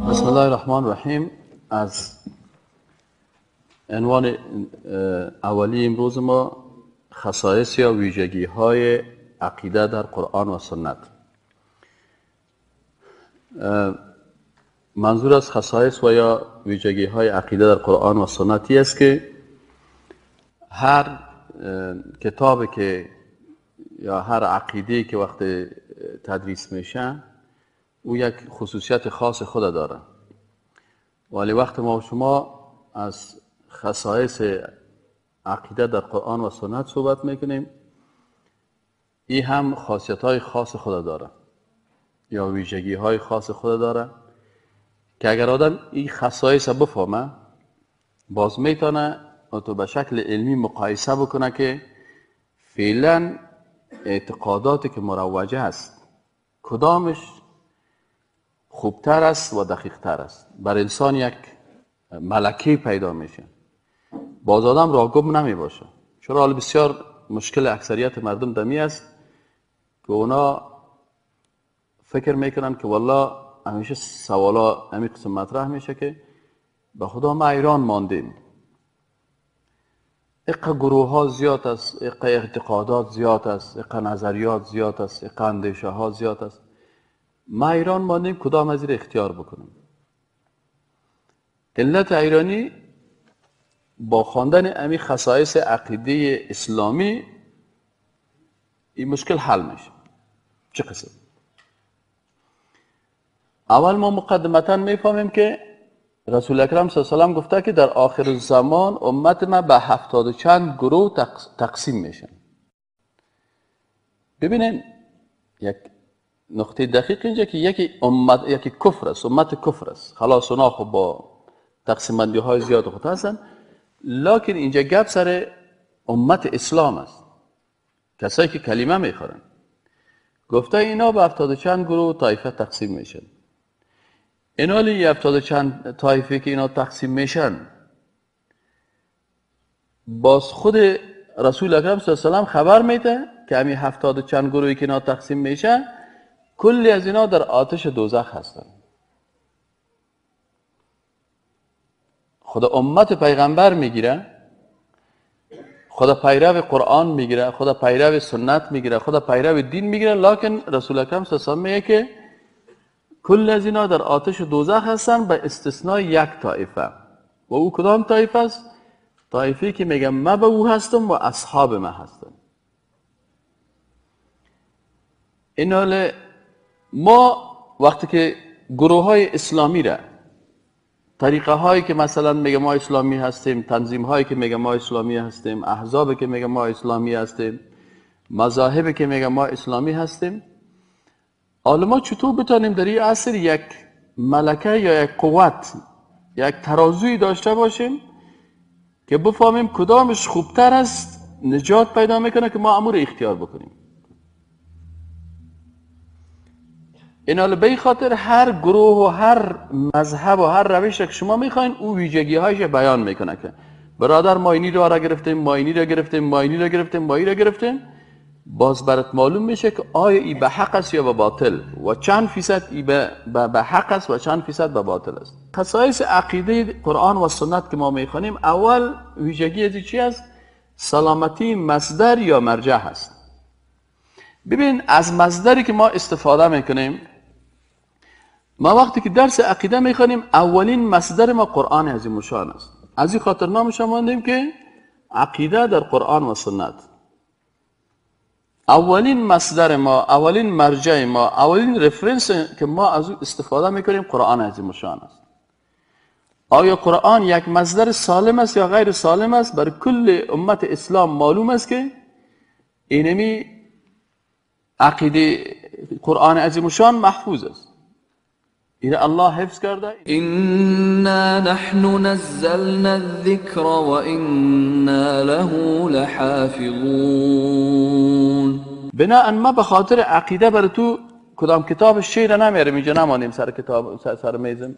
بسم الله الرحمن الرحیم. از عنوان اولی امروز ما خصایص یا ویژگی های عقیده در قرآن و سنت. منظور از خصایص و یا ویژگی های عقیده در قرآن و سنتی است که هر کتاب که یا هر عقیده که وقت تدریس میشه او یک خصوصیت خاص خود داره، ولی وقت ما و شما از خصایص عقیده در قرآن و سنت صحبت میکنیم، این هم خاصیت های خاص خود داره یا ویژگی های خاص خود داره که اگر آدم این خصایص بفهمه باز میتونه تو به شکل علمی مقایسه بکنه که فعلا اعتقاداتی که مروجه است کدامش خوبتر است و دقیقتر است. بر انسان یک ملکه پیدا میشه، باز آدم راگم نمی باشه. چرا حال بسیار مشکل اکثریت مردم دمی است که اونا فکر میکنن که والله همیشه سوالا همین قسم مطرح میشه که به خدا ما ایران ماندیم، اقا گروه ها زیاد است، اقا اعتقادات زیاد است، اقا نظریات زیاد است، اقا اندیشه ها زیاد است، ما ایران ماندیم کدام از این اختیار بکنیم. علت ایرانی با خواندن امی خصایص عقیده اسلامی این مشکل حل میشه. چه قسم؟ اول ما مقدمتا میفهمیم که رسول اکرم صلی الله علیه و سلم گفته که در آخر زمان امت ما به 70 و چند گروه تقسیم میشن. ببینین یک نقطه دقیق اینجا که یکی امت، یکی کفر است، امت کفر است، خلاص اونا خب با تقسیم بندی های زیاد خود هستن، لکن اینجا گپ سر امت اسلام است، کسایی که کلمه میخورن. گفته اینا به 70 و چند گروه طایفه تقسیم میشن. اینا لی 70 و چند طایفه که اینا تقسیم میشن، باز خود رسول اکرم صلی الله علیه و سلم خبر میده که همین 70 و چند گروهی که اینا تقسیم میشن کلی از اینا در آتش دوزخ هستن. خدا امت پیغمبر میگیره، خدا پیرو قرآن میگیره، خدا پیرو سنت میگیره، خدا پیرو دین میگیره، لکن رسول اکرم صلی الله علیه و سلم میگه که کل از اینا در آتش دوزخ هستن به استثنای یک طایفه. و او کدام طایفه است؟ طایفه که میگه من به او هستم و اصحاب من هستم. این حال ما وقتی که گروه های اسلامی را، طریقه هایی که مثلا میگه ما اسلامی هستیم، تنظیم هایی که میگه ما اسلامی هستیم، احزاب که میگه ما اسلامی هستیم، مذاهب که میگه ما اسلامی هستیم، حالا ما چطور بتانیم در این عصر یک ملکه یا یک قوت، یک ترازوی داشته باشیم که بفهمیم کدامش خوبتر است، نجات پیدا میکنه که ما امور اختیار بکنیم. این حالا به خاطر هر گروه و هر مذهب و هر روش که شما میخواین او ویژگی هایش بیان میکنه که برادر ما اینی را گرفتیم، ما اینی را گرفتیم، ما اینی را گرفتیم، ما اینی را گرفتیم. باز برات معلوم میشه که آیا ای به حق است یا به باطل و چند فیصد ای به حق است و چند فیصد به باطل است. خصایص عقیده قرآن و سنت که ما میخوانیم، اول ویژگی از چی است؟ سلامتی مصدر یا مرجع هست. ببین از مصدری که ما استفاده میکنیم، ما وقتی که درس عقیده میخوانیم اولین مصدر ما قرآن عظیم الشان است. از این خاطر نامش ماندیم که عقیده در قرآن و سنت. اولین مصدر ما، اولین مرجع ما، اولین reference که ما از او استفاده میکنیم قرآن عظیم الشان است. آیا قرآن یک مصدر سالم است یا غیر سالم است؟ بر کل امت اسلام معلوم است که اینمی عقیده قرآن عظیم الشان محفوظ است. این الله حفظ کرده. انا نحن نزلنا الذکر و انا له لحافظون. بناء ما به خاطر عقیده بر تو کدام کتاب شعر نمیاریم، اینجا نمانیم سر کتاب سر میزم،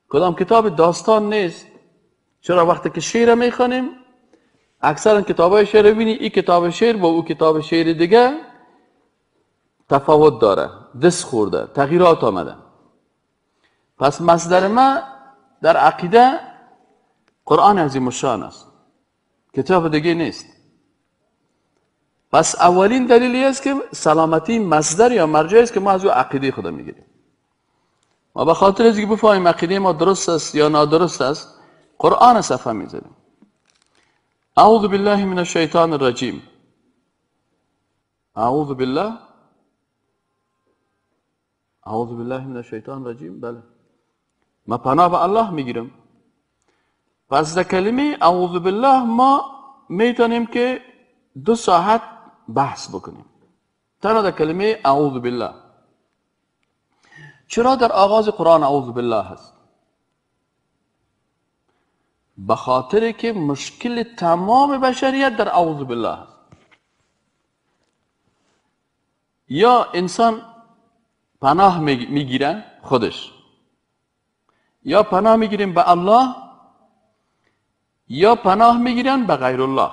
کدام کتاب داستان نیست. چرا وقتی که شعر میخوانیم اکثرا کتابای شعر ببینی این کتاب شعر با او کتاب شعر دیگه تفاوت داره، دست خورده، تغییرات آمده. پس مصدر ما در عقیده قرآن عظیم الشان است، کتاب دیگه نیست. پس اولین دلیلی است که سلامتی مصدر یا مرجع است که ما از او عقیده خود میگیریم. ما به خاطر از اینکه بفهمیم عقیده ما درست است یا نادرست است، قرآن صفحه میذاریم. اعوذ بالله من الشیطان الرجیم. اعوذ بالله، اعوذ بالله من الشیطان الرجیم. بله، ما پناه به الله میگیرم. پس در کلمه اعوذ بالله ما میتونیم که 2 ساعت بحث بکنیم تنها در کلمه اعوذ بالله. چرا در آغاز قرآن اعوذ بالله هست؟ به خاطر که مشکل تمام بشریت در اعوذ بالله هست. یا انسان پناه میگیره خودش، یا پناه میگیریم به الله، یا پناه میگیرن به غیر الله.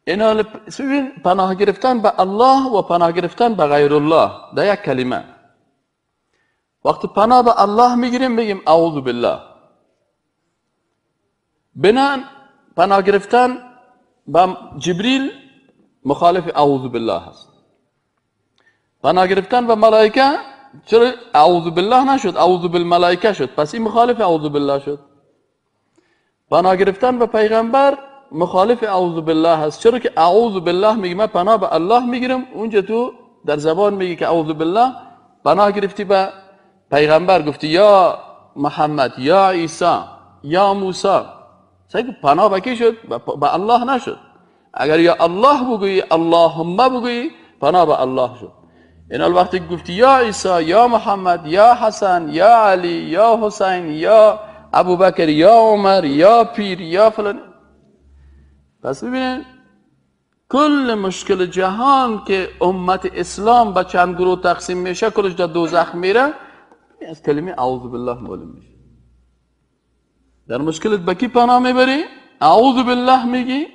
اینا پناه گرفتن به الله و پناه گرفتن به غیر الله در یک کلمه. وقتی پناه به الله میگیریم میگیم اعوذ بالله. بنان پناه گرفتن به جبریل مخالف اعوذ بالله هست. پناه گرفتن به ملائکه چرا اعوذ بالله نشد، اعوذ بالملائکه شد، پس این مخالف اعوذ بالله شد. پناه گرفتن به پیغمبر مخالف اعوذ بالله هست، چرا که اعوذ بالله میگه من پناه به الله میگیرم، اونجا تو در زبان میگی که اعوذ بالله پناه گرفتی به پیغمبر، گفتی یا محمد یا عیسی یا موسی. پناه به کی شد؟ به الله نشد. اگر یا الله بگویی، اللهم بگویی، پناه به الله شد. این وقتی گفتی یا عیسی یا محمد یا حسن یا علی یا حسین یا ابوبکر یا عمر یا پیر یا فلان، پس ببینید کل مشکل جهان که امت اسلام به چند گروه تقسیم میشه، کلش در دوزخ میره، از کلمه اعوذ بالله معلوم میشه. در مشکلت به کی پناه میبری؟ اعوذ بالله میگی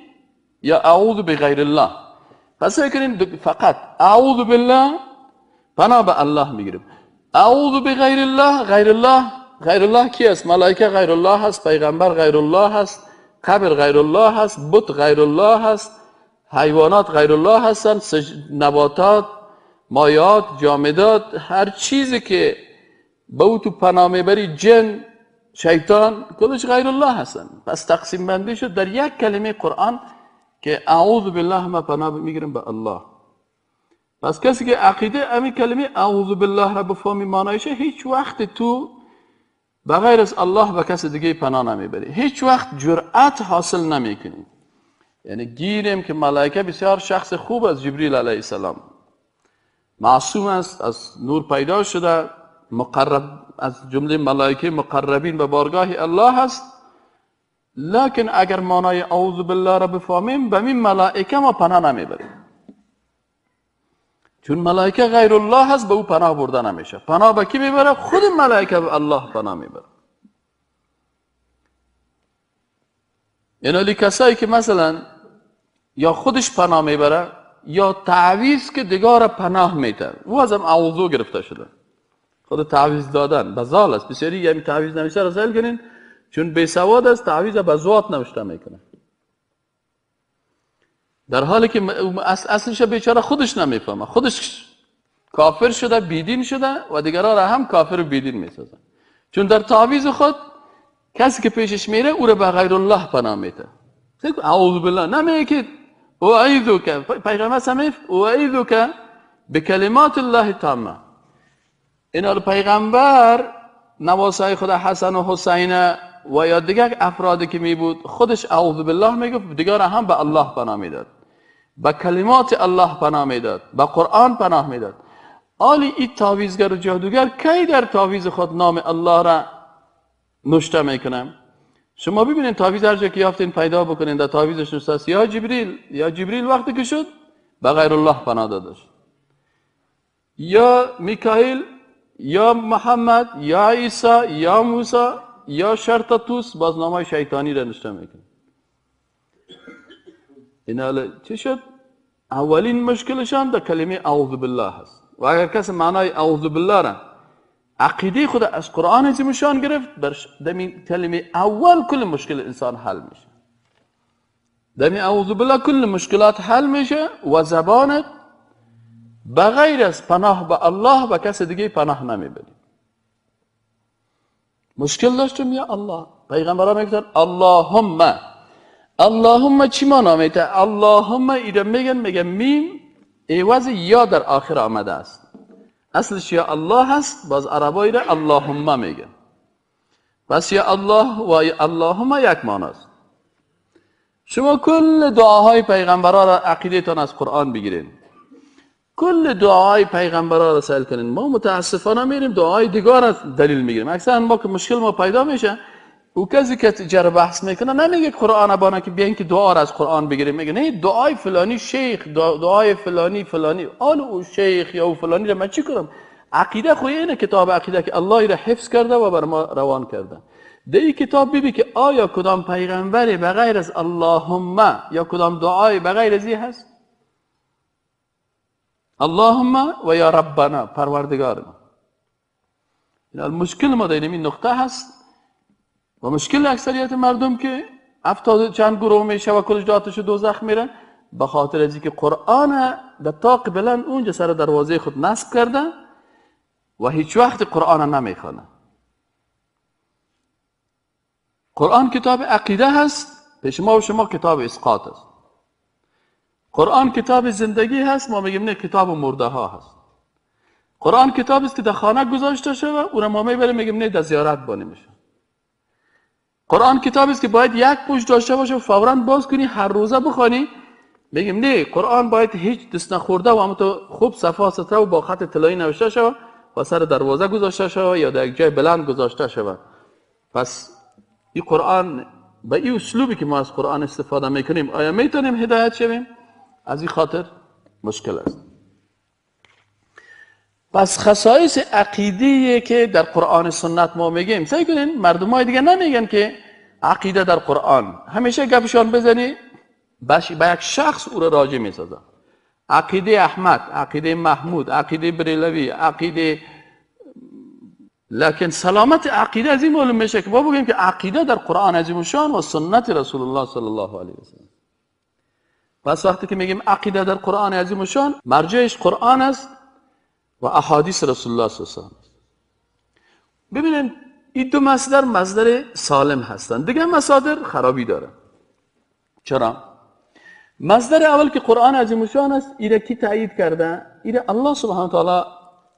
یا اعوذ بغیر الله؟ پس فکر فقط اعوذ بالله پناه به الله میگیریم. اعوذ بغیر الله، غیر الله، غیر الله کی است؟ ملائکه غیر الله هست، پیغمبر غیر الله هست، قبر غیر الله هست، بت غیر الله هست، حیوانات غیر الله هستند، نباتات، مایات، جامدات، هر چیزی که به او تو پناه میبری، جن، شیطان، کلش غیر الله هستند. پس تقسیم بندی شد در یک کلمه قرآن که اعوذ بالله ما پناه میگیرم به الله. پس کسی که عقیده امی کلمه اعوذ بالله را بفهمی معنایشه، هیچ وقت تو بغیر از الله به کس دیگه پناه نمیبری، هیچ وقت جرأت حاصل نمیکنی. یعنی گیریم که ملائکه بسیار شخص خوب است، جبریل علیه السلام معصوم است، از نور پیدا شده، مقرب از جمله ملائکه مقربین به بارگاه الله است، لکن اگر معنای اعوذ بالله را بفهمیم، به این ملائکه ما پناه نمیبریم، چون ملائکه غیر الله هست، به او پناه برده نمیشه. پناه به کی میبره؟ خود ملائکه به الله پناه میبره. یعنی کسایی که مثلا یا خودش پناه میبره یا تعویذ که دیگه پناه میده، او از هم اعوذ گرفته شده. خود تعویذ دادن بزال است. بسیاری یعنی تعویذ نوشته را سیل کنین، چون بی سواد است، تعویذ به ذات نوشته میکنه، در حالی که اصلش بیچاره خودش نمیفهمه، خودش کافر شده، بیدین شده و دیگران را هم کافر و بیدین میسازه. چون در تعویذ خود کسی که پیشش میره او را به غیر الله پناه میده. اعوذ بالله نمیگه که اعیذک، پیغمبر سمیف اعیذک بکلمات الله تامه. اینا پیغمبر نواسای خدا حسن و حسین و یا دیگر افرادی که می بود، خودش اعوذ بالله میگفت، دیگر هم به الله پناه میداد، به کلمات الله پناه میداد، به قرآن پناه میداد. آلی این تعویذگر و جادوگر کی در تعویذ خود نام الله را نوشته میکنم؟ شما ببینید تعویذ هر جا که یافتین پیدا بکنین، در تعویذش نوشته است یا جبریل، یا جبریل وقتی که شد به غیر الله پناه داده شد، یا میکائیل، یا محمد، یا عیسی، یا موسی، یا شرطتوس، باز نامای شیطانی را نوشته میکنه. این حالا چی شد؟ اولین مشکلشان در کلمه اعوذ بالله هست. و اگر کسی معنای اعوذ بالله را عقیده خود از قرآن عظیم شان گرفت، در کلمه اول کل مشکل انسان حل میشه. در اعوذ بالله کل مشکلات حل میشه و زبانت بغیر از پناه به الله به کس دیگه پناه نمیبری. مشکل داشتم یا الله، پیغمبران میگفتن اللهم. اللهم چی معنا میده؟ اللهم ایره میگن، میگن میم عوض یا در آخر آمده است. اصلش یا الله هست، باز عربا ایره اللهم میگن. پس یا الله و یا اللهم یک معناست. شما کل دعاهای پیغمبران را عقیده تان از قرآن بگیرین، کل دعای پیغمبران را سأل کنین. ما متاسفانه میریم دعای دیگر را دلیل میگیریم. اکثرا ما که مشکل ما پیدا میشه، او کسی که جر بحث میکنه نمیگه قرآن بانه که بیاین که دعا را از قرآن بگیریم، میگه نه دعای فلانی شیخ، دعای فلانی فلانی، آن او شیخ یا او فلانی را من چی کنم؟ عقیده خو اینه، کتاب عقیده که الله را حفظ کرده و بر ما روان کرده. در این کتاب ببین که آیا کدام پیغمبری بغیر از اللهم یا کدام دعای بغیر از این هست؟ اللهم و یا ربنا، پروردگار ما. مشکل ما در این نقطه هست و مشکل اکثریت مردم که 70 چند گروه میشه و کلش داتش دوزخ میره، به خاطر از اینکه قرآن در طاق بلند اونجا سر دروازه خود نصب کرده و هیچ وقت قرآن نمیخوانه. قرآن کتاب عقیده هست، پیش ما و شما کتاب اسقاط است. قرآن کتاب زندگی هست، ما میگیم نه کتاب مرده ها هست. قرآن کتاب است که در خانه گذاشته شده، او را ما میبریم میگیم نه در زیارت بانی میشه. قرآن کتاب است که باید یک پشت داشته باشه و فوراً باز کنی هر روزه بخوانی، میگیم نه قرآن باید هیچ دست نخورده و همونطور خوب صفا ستره و با خط طلایی نوشته شود و سر دروازه گذاشته شود یا در یک جای بلند گذاشته شود. پس این قرآن به این اسلوبی که ما از قرآن استفاده میکنیم آیا میتونیم هدایت شویم؟ از این خاطر مشکل است. پس خصایص عقیده‌ای که در قرآن سنت ما میگیم، سعی کنین مردم های دیگه نمیگن که عقیده در قرآن، همیشه گپشان بزنی به یک شخص او را راجع میسازن. عقیده احمد، عقیده محمود، عقیده بریلوی، عقیده. لکن سلامت عقیده از این معلوم میشه که ما بگیم که عقیده در قرآن عظیم الشان و سنت رسول الله صلی الله علیه و سلم. پس وقتی که میگیم عقیده در قرآن عظیم الشان، مرجعش قرآن است و احادیث رسول الله صلی الله علیه و سلم. ببینید این دو مصدر مصدر سالم هستند، دیگه مصادر خرابی داره. چرا؟ مصدر اول که قرآن عظیم الشان است، ایره کی تایید کرده؟ ایره الله سبحانه و تعالی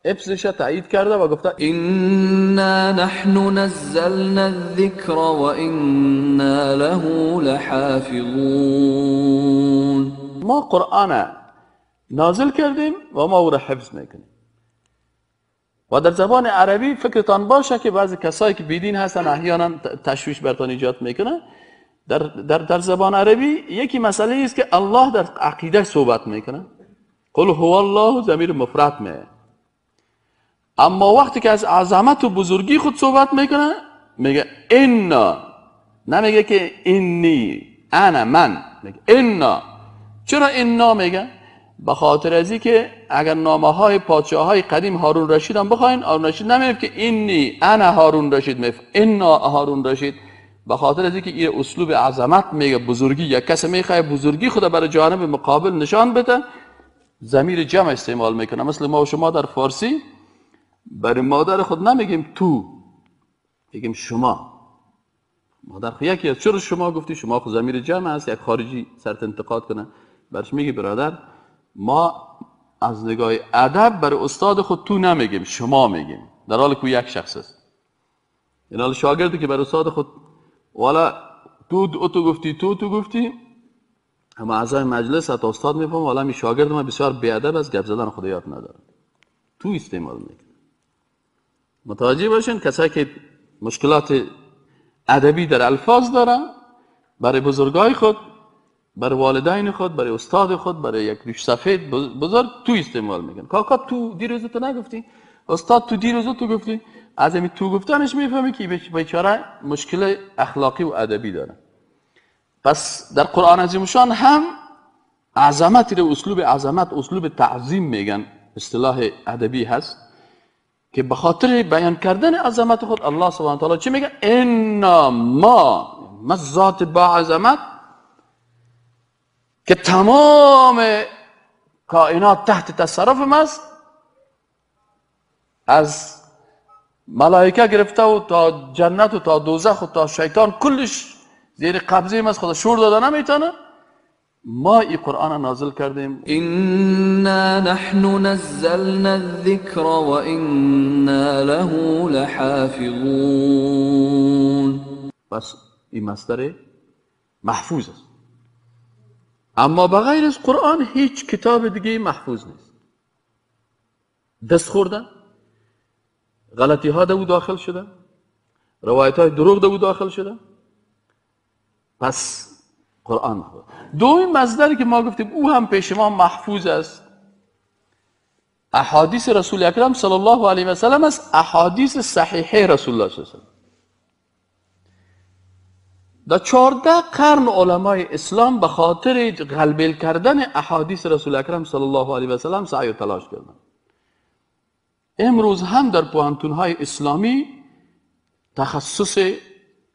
حفظش تایید کرده و گفته انا نحن نزلنا الذکر و انا له لحافظون. ما قرآن نازل کردیم و ما او را حفظ میکنیم. و در زبان عربی فکرتان باشه که بعضی کسایی که بیدین هستن احیانا تشویش برتان ایجاد میکنه. در در در زبان عربی یکی مسئله است که الله در عقیده صحبت میکنه، قل هو الله ضمیر مفرد میه، اما وقتی که از عظمت و بزرگی خود صحبت میکنه میگه انا، نمیگه که انی انا من، میگه انا. چرا انا میگه؟ به خاطر از که اگر نامه های پادشاه های قدیم هارون رشید هم بخواین، هارون رشید نمیگه که انی انا هارون رشید، میگه انا هارون رشید. به خاطر از که این اسلوب عظمت میگه، بزرگی، یک کس میخواد بزرگی خود برای جانب مقابل نشان بده، ضمیر جمع استعمال میکنه. مثل ما و شما در فارسی برای مادر خود نمیگیم تو، میگیم شما. مادر خود یکی است، چرا شما گفتی؟ شما خود ضمیر جمع است. یک خارجی سرت انتقاد کنه برش میگه برادر ما از نگاه ادب برای استاد خود تو نمیگیم، شما میگیم، در حالی که یک شخص است. این حال شاگردی که برای استاد خود والا تو تو گفتی، تو تو گفتی، اما اعضای مجلس حتی استاد میفهم والا می شاگرد ما بسیار بی‌ادب است، گپ زدن خود یاد نداره، تو استعمال میکنه. متوجه باشین کسایی که مشکلات ادبی در الفاظ دارن، برای بزرگای خود، برای والدین خود، برای استاد خود، برای یک ریش سفید بزرگ تو استعمال میکنن. کاکا تو دیروز تو نگفتی، استاد تو دیروز تو گفتی. از این تو گفتنش میفهمی که بیچاره مشکل اخلاقی و ادبی داره. پس در قرآن عظیم الشان هم عظمت رو اسلوب عظمت، اسلوب تعظیم میگن، اصطلاح ادبی هست. که به خاطر بیان کردن عظمت خود الله سبحانه و تعالی چی میگه؟ انا ما ذات با عظمت که تمام کائنات تحت تصرف ماست، از ملائکه گرفته و تا جنت و تا دوزخ و تا شیطان کلش زیر قبضه ماست، خدا شور داده نمیتونه. ما این قرآن نازل کردیم. انا نحن نزلنا الذکر و انا له لحافظون. بس این مصدر محفوظ است. اما بغیر از قرآن هیچ کتاب دیگه محفوظ نیست. دست خوردن، غلطی ها دو داخل شده، روایت های دروغ دو داخل شده. پس قرآن محفوظ. دومین مصدری که ما گفتیم او هم پیش ما محفوظ است، احادیث رسول اکرم صلی الله علیه و سلم است، احادیث صحیحه رسول الله صلی الله علیه و سلم. در 14 قرن علمای اسلام به خاطر غلبه کردن احادیث رسول اکرم صلی الله علیه و سلم سعی و تلاش کردند. امروز هم در پوهنتون‌های اسلامی تخصص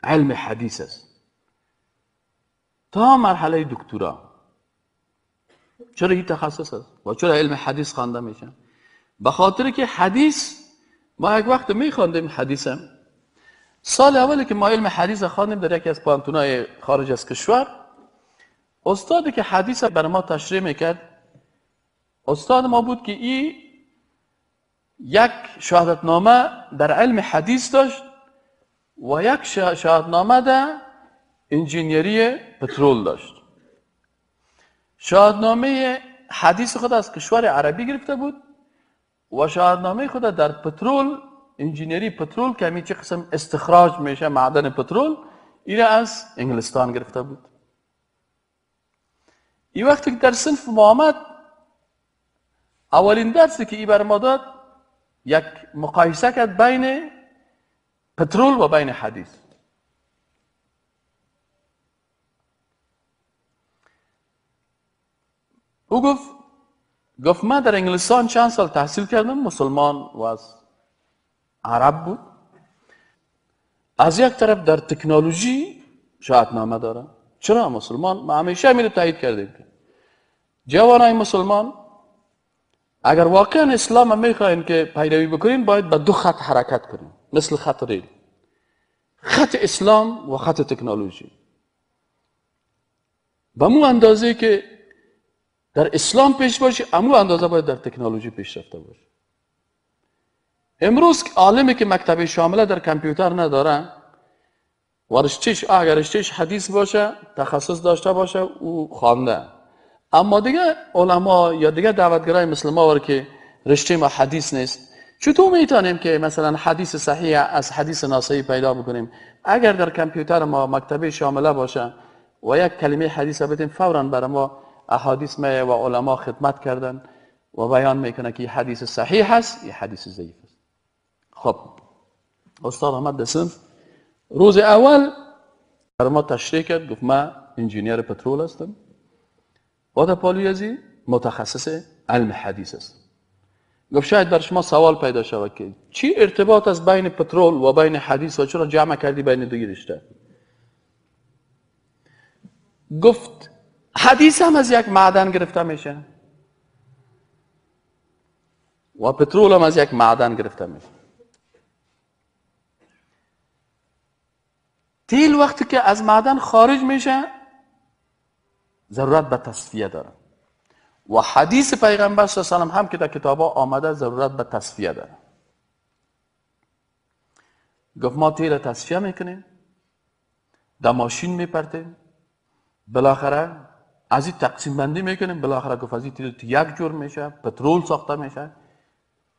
علم حدیث است تا مرحله دکترا. چرا این تخصص است و چرا علم حدیث خوانده میشه؟ به خاطر که حدیث ما یک وقت میخواندیم حدیثم. سال اولی که ما علم حدیث خواندیم در یکی از پوهنتون‌های خارج از کشور، استادی که حدیث برای ما تشریح میکرد استاد ما بود که ای یک شهادتنامه در علم حدیث داشت و یک شهادتنامه در انجینیری پترول داشت. شهادنامه حدیث خود از کشور عربی گرفته بود و شهادنامه خود در پترول، انجینیری پترول که همی چه قسم استخراج میشه معدن پترول، این از انگلستان گرفته بود. این وقتی که در صنف ما آمد، اولین درسی که ای بر ما داد یک مقایسه کرد بین پترول و بین حدیث. او گفت من در انگلستان چند سال تحصیل کردم، مسلمان و از عرب بود. از یک طرف در تکنولوژی شهادنامه داره. چرا مسلمان؟ ما همیشه میره تایید کردیم که جوانای مسلمان اگر واقعا اسلام میخواین که پیروی بکنین باید به دو خط حرکت کنین، مثل خط ریل، خط اسلام و خط تکنولوژی. به مو اندازه که در اسلام پیش باشی، امو اندازه باید در تکنولوژی پیش رفته باشی. امروز عالمی که مکتب شامله در کامپیوتر نداره و رشتهش اگر رشتهش حدیث باشه، تخصص داشته باشه، او خوانده. اما دیگه علما یا دیگه دعوتگرای مثل ما که رشته ما حدیث نیست، چطور میتونیم که مثلا حدیث صحیح از حدیث ناصحیح پیدا بکنیم؟ اگر در کامپیوتر ما مکتبه شامله باشه و یک کلمه حدیث بدیم، فورا برای ما احادیث می و علما خدمت کردن و بیان میکنه که حدیث صحیح هست یا حدیث ضعیف است. خب استاد آمد در صنف روز اول برای ما تشریح کرد، گفت من انجینیر پترول هستم و در پالوی ازی متخصص علم حدیث است. گفت شاید بر شما سوال پیدا شود که چی ارتباط است بین پترول و بین حدیث و چرا جمع کردی بین دو رشته؟ گفت حدیث هم از یک معدن گرفته میشه و پترول هم از یک معدن گرفته میشه. تیل وقتی که از معدن خارج میشه ضرورت به تصفیه داره و حدیث پیغمبر صلی الله علیه و سلم هم که در کتابا آمده ضرورت به تصفیه داره. گفت ما تیل تصفیه میکنیم، در ماشین میپرتیم، بالاخره از این تقسیم بندی میکنیم، بالاخره گفت از این تیل یک جور میشه، پترول ساخته میشه،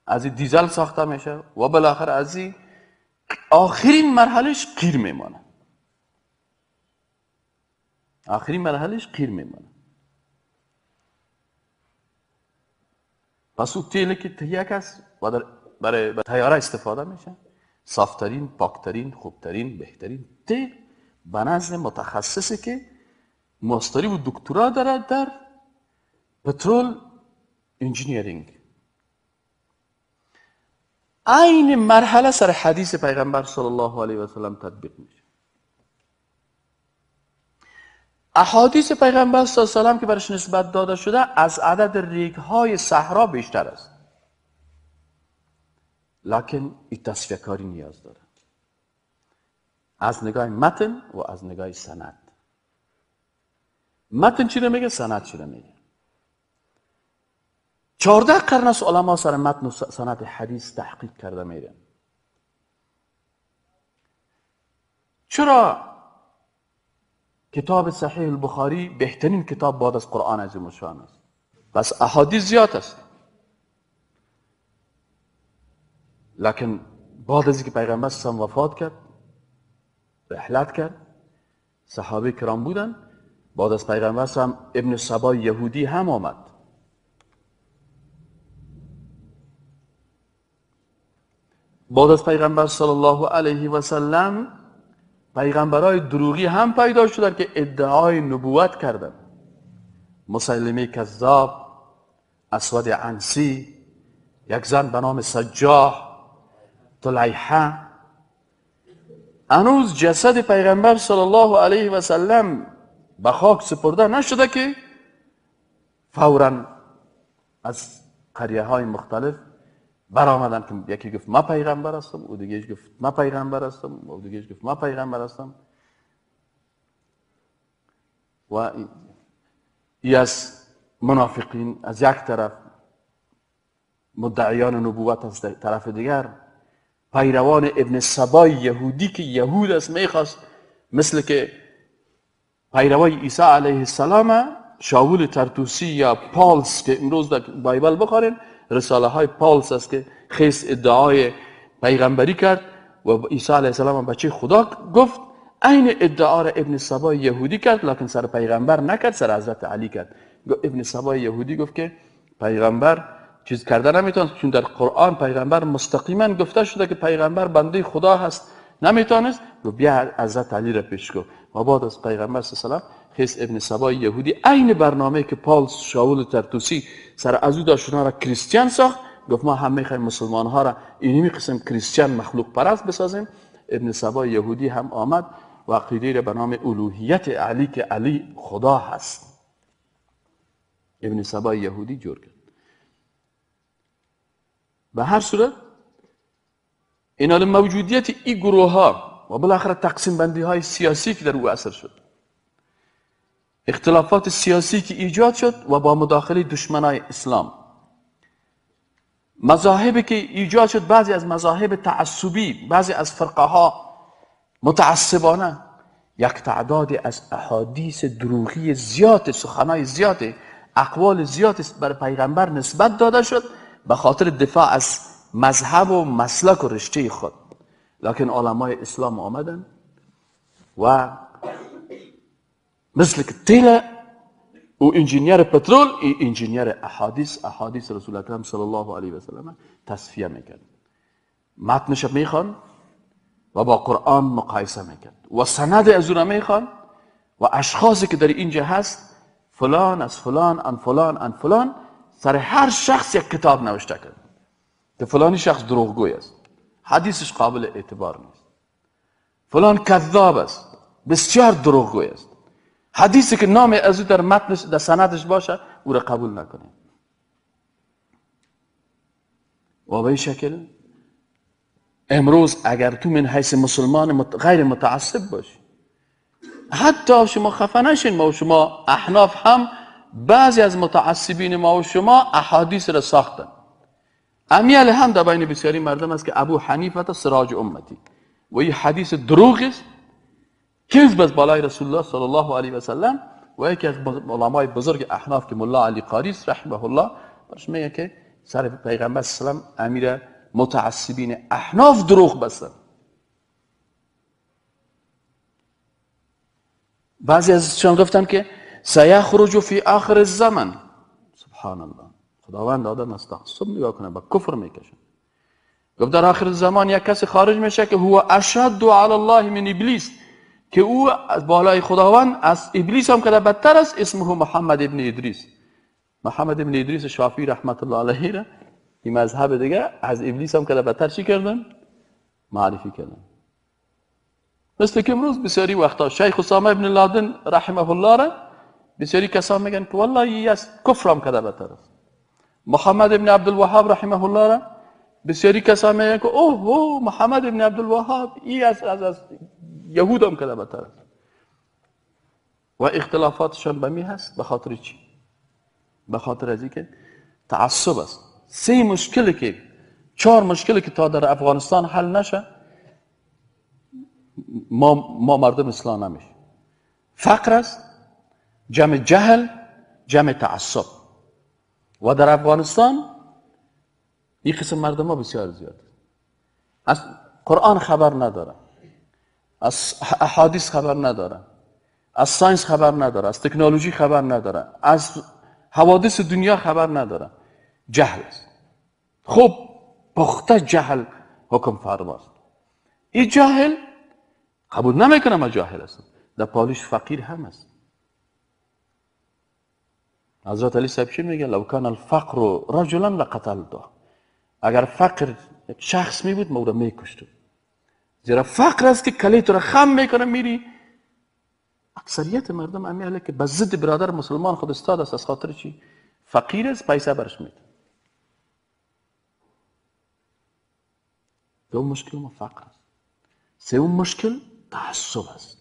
از این دیزل ساخته میشه و بالاخره از این آخرین مرحلهش قیر میمانه. آخرین مرحلهش قیر میمانه. پس او تیلی که تهیه است و برای تیاره استفاده میشه، صافترین، پاکترین، خوبترین، بهترین تیل به نزد متخصصی که ماستری و دکترا داره در petrol engineering. عین مرحله سر حدیث پیغمبر صلی الله علیه و سلم تطبیق میشه. احادیث پیغمبر صلی الله علیه و سلم که برش نسبت داده شده از عدد ریگ های صحرا بیشتر است، لکن این تصفیه کاری نیاز داره از نگاه متن و از نگاه سند. متن چی رو میگه، سند چی رو میگه. 14 قرن است علما سر متن و سند حدیث تحقیق کرده میرن. چرا کتاب صحیح البخاری بهترین کتاب بعد از قرآن عظیم الشان است؟ بس احادیث زیاد است، لکن بعد از اینکه پیغمبر صلی الله علیه و وفات کرد، رحلت کرد، صحابه کرام بودن، بعد از پیغمبر صلی الله علیه و ابن سبا یهودی هم آمد. بعد از پیغمبر صلی الله علیه و سلم پیغمبرای دروغی هم پیدا شدند که ادعای نبوت کردند. مسلمه کذاب، اسود عنسی، یک زن به نام سجاح، طلیحه. هنوز جسد پیغمبر صلی الله علیه و سلم به خاک سپرده نشده که فوراً از قریه های مختلف برآمدن که یکی گفت ما پیغمبر هستم، او دیگه گفت ما پیغمبر هستم، او دیگه گفت ما پیغمبر هستم. و ای از منافقین از یک طرف، مدعیان نبوت از طرف دیگر، پیروان ابن سبای یهودی که یهود است میخواست مثل که پیروای عیسی علیه السلام، شاول ترتوسی یا پالس که امروز در بایبل بخورین رساله های پالس است که خیس ادعای پیغمبری کرد و عیسی علیه السلام بچه خدا گفت، عین ادعا را ابن سبای یهودی کرد، لکن سر پیغمبر نکرد، سر حضرت علی کرد. ابن سبای یهودی گفت که پیغمبر چیز کرده نمیتونست، چون در قرآن پیغمبر مستقیما گفته شده که پیغمبر بنده خدا هست، نمیتونست. گفت بیا حضرت علی را پیش کن. و بعد از پیغمبر صلی الله علیه و سلم خیس ابن سبای یهودی عین برنامه که پالس شاول ترتوسی سر از او داشت را کریستیان ساخت، گفت ما هم میخوایم مسلمان ها را اینمی قسم کریستیان مخلوق پرست بسازیم. ابن سبای یهودی هم آمد و عقیده را به نام الوهیت علی که علی خدا هست، ابن سبای یهودی جور کرد. به هر صورت اینال موجودیت این گروه ها و بالاخره تقسیم بندی های سیاسی که در او اثر شد، اختلافات سیاسی که ایجاد شد و با مداخله دشمنای اسلام، مذاهبی که ایجاد شد، بعضی از مذاهب تعصبی، بعضی از فرقه ها متعصبانه، یک تعداد از احادیث دروغی زیاد، سخنای زیاد، اقوال زیاد بر پیغمبر نسبت داده شد به خاطر دفاع از مذهب و مسلک و رشته خود. لکن علمای اسلام آمدن و مثل که تیل او انجینیر پترول، ای انجینیر احادیث، احادیث رسول اکرم صلی الله علیه و سلم تصفیه میکرد، متنش میخوان و با قرآن مقایسه میکرد و سند از اون میخوان و اشخاصی که در اینجا هست فلان از فلان ان فلان ان فلان، سر هر شخص یک کتاب نوشته کرد که فلانی شخص دروغگوی است، حدیثش قابل اعتبار نیست، فلان کذاب است، بسیار دروغگوی است، حدیثی که نام از او در متنش در سندش باشه او را قبول نکنه. و به این شکل امروز اگر تو من حیث مسلمان غیر متعصب باشی، حتی شما خفه نشین، ما و شما احناف هم بعضی از متعصبین ما و شما احادیث را ساختن. امیال هم در بین بسیاری مردم است که ابو حنیفه سراج امتی و این حدیث دروغ است، کذب از بالای رسول الله صلی الله علیه و سلم. و یکی از علمای بزرگ احناف که ملا علی قاری است رحمه الله، برش میگه که سر پیغمبر صلی الله علیه و سلم امیر متعصبین احناف دروغ بستن. بعضی از شان گفتن که سیخرج فی آخر الزمن. سبحان الله، خداوند آدم از تعصب نگاه کنه با کفر میکشه. گفت در آخر زمان یک کسی خارج میشه که هو اشد علی الله من ابلیس، که او از بالای خداوند از ابلیس هم که بدتر است، اسمه محمد ابن ادریس. محمد ابن ادریس شافعی رحمت الله علیه را این مذهب دیگه از ابلیس هم که بدتر چی کردن؟ معرفی کردن. مثل که امروز بسیاری وقتا شیخ اسامه ابن لادن رحمه الله را بسیاری کسان میگن که والله ای از کفر هم کده بدتر است. محمد ابن عبدالوهاب رحمه الله را بسیاری کسان میگن که اوه اوه محمد ابن عبدالوهاب ای از یهود هم کده بدتر است. و اختلافاتشان به می هست. به خاطر چی؟ به خاطر از اینکه تعصب است. سه مشکلی که چهار مشکلی که تا در افغانستان حل نشه ما مردم اصلاح نمیشه. فقر است، جمع جهل، جمع تعصب. و در افغانستان این قسم مردم ها بسیار زیاد از قرآن خبر نداره، از احادیث خبر نداره، از science خبر نداره، از تکنولوژی خبر نداره، از حوادث دنیا خبر نداره. جهل است. خب پخته جهل حکم فرماست. این جاهل قبول نمیکنه ما جاهل هستم. در پالش فقیر هم است. حضرت علی صاحب چی میگه؟ لو کان الفقر رجلا لقتلته. اگر فقر یک شخص می بود ما او را میکشتم. زیرا فقر است که کلیت را خم میکنه میری. اکثریت مردم امیاله که به ضد برادر مسلمان خود استاد است. از خاطر چی؟ فقیر است، پیسه برش میده. دوم مشکل ما فقر است. سوم مشکل تعصب است.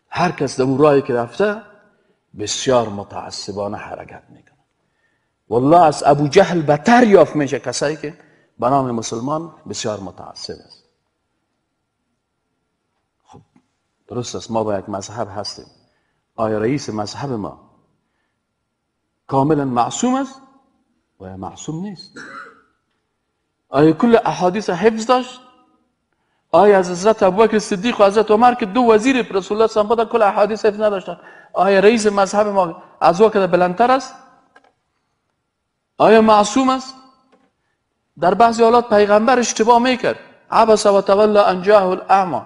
هر کس در اون راهی که رفته بسیار متعصبانه حرکت میکنه. والله از ابو جهل بتر یافت میشه کسایی که به نام مسلمان بسیار متعصب است. خب درست است، ما با یک مذهب هستیم. آیا رئیس مذهب ما کاملا معصوم است؟ و معصوم نیست. آیا کل احادیث حفظ داشت؟ آیا از حضرت ابوبکر صدیق و حضرت عمر که دو وزیر رسول الله صلی الله علیه و آله کل احادیث حفظ نداشتن، آیا رئیس مذهب ما از او که بلندتر است؟ آیا معصوم است؟ در بعضی حالات پیغمبر اشتباه میکرد. عبس و تولی ان جاءه الاعمی،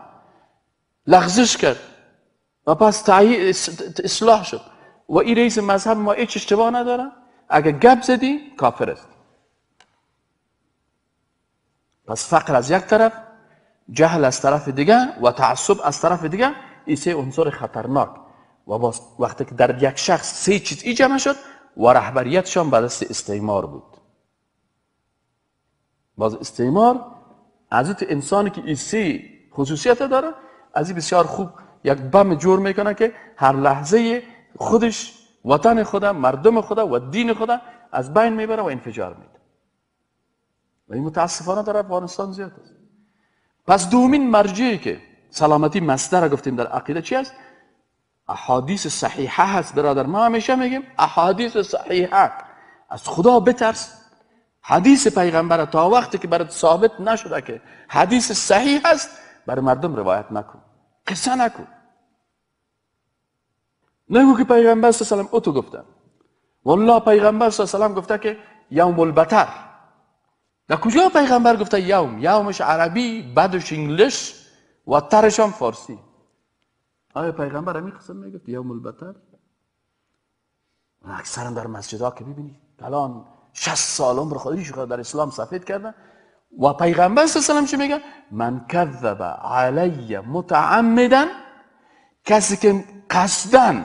لغزش کرد و پس اصلاح شد. و این رئیس مذهب ما هیچ اشتباه نداره. اگر گپ زدی کافر است. پس فقر از یک طرف، جهل از طرف دیگه و تعصب از طرف دیگه، این سه عنصر خطرناک. و باز وقتی که در یک شخص سه چیز ای جمع شد و رهبریتشان به دست استعمار بود. باز استعمار از انسانی که این سه خصوصیت داره، از این بسیار خوب یک بم جور میکنه که هر لحظه خودش وطن خدا، مردم خدا و دین خدا از بین میبره و انفجار میده. و این متاسفانه در افغانستان زیاد است. پس دومین مرجعی که سلامتی مصدر گفتیم در عقیده چی است؟ احادیث صحیحه هست. برادر ما همیشه میگیم احادیث صحیحه. از خدا بترس. حدیث پیغمبر تا وقتی که برات ثابت نشده که حدیث صحیح است برای مردم روایت نکن، قصه نکن. نگو که پیغمبر صلی الله علیه و سلم او تو گفته. والله پیغمبر صلی الله علیه و سلم گفته که یوم البتر. در کجا پیغمبر گفته یوم؟ یومش عربی، بعدش انگلیش و ترش هم فارسی. آیا پیغمبر همین قسم میگفت یوم البتر؟ اکثرا در مسجدها که ببینید الان 60 سال عمر خودش در اسلام سفید کردن و پیغمبر صلی الله علیه و سلم چی میگه؟ من کذب علی متعمدا، کسی که قصداً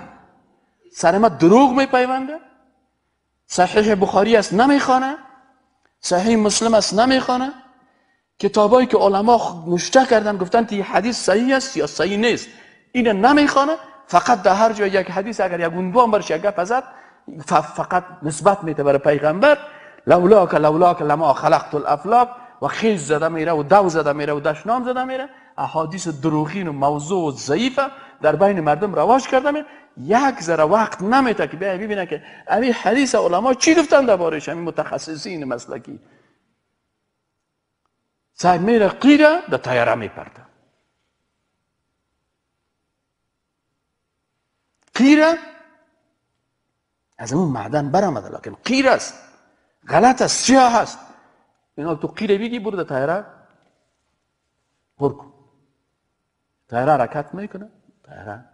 سر ما دروغ میپیونده، صحیح بخاری است نمیخوانه، صحیح مسلم است نمیخوانه، کتابایی که علما نوشته کردن گفتن که حدیث صحیح است یا صحیح نیست اینو نمیخوانه، فقط در هر جای یک حدیث اگر یک عنوان برش یک گپ زد فقط نسبت میده برای پیغمبر، لولاک لولاک لما خلقت الافلاک، و خیز زده میره و دو زده میره و دشنام زده میره. احادیث دروغین و موضوع و ضعیفه در بین مردم رواج کرده میره. یک ذره وقت نمیده که بیا ببینه که همین حدیث علما چی گفتن دربارش، همین متخصصین مسلکی. سعی میره قیره در تیاره میپرده، قیره از اون معدن برآمده، لکن قیر است، غلط است، سیاه است. اینا تو قیره بگی برو در تیاره پر کن، تیاره حرکت میکنه، تیاره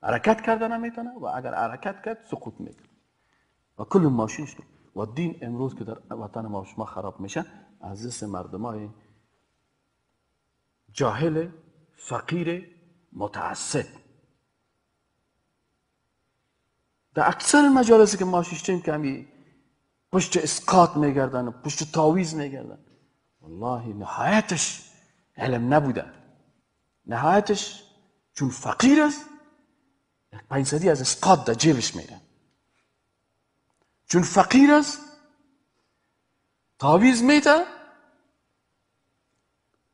حرکت کرده نمیتونه و اگر حرکت کرد سقوط میکنه و کل ماشینش. و دین امروز که در وطن ما شما خراب میشه از دست مردمای جاهل، فقیر، متعصب. در اکثر مجالسی که ما شیشتیم که همی پشت اسقاط میگردن و پشت تاویز میگردن، والله نهایتش علم نبوده، نهایتش چون فقیر است یک 500 از اسقاط در جیبش میره، چون فقیر است تاویز میده،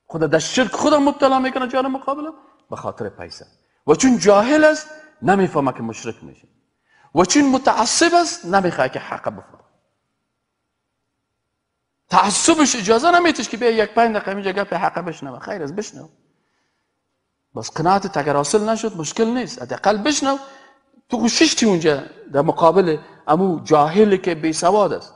خدا در شرک خدا مبتلا میکنه جان مقابله به خاطر پیسه، و چون جاهل است نمیفهمه که مشرک میشه، و چون متعصب است نمیخواد که حق بفهمه. تعصبش اجازه نمیتش که بیا یک 5 دقیقه اینجا گپ حق بشنوه. خیر است بشنو، بس قناعت اگر حاصل نشد مشکل نیست، حداقل بشنو. تو ششتی اونجا در مقابل امو جاهل که بی سواد است،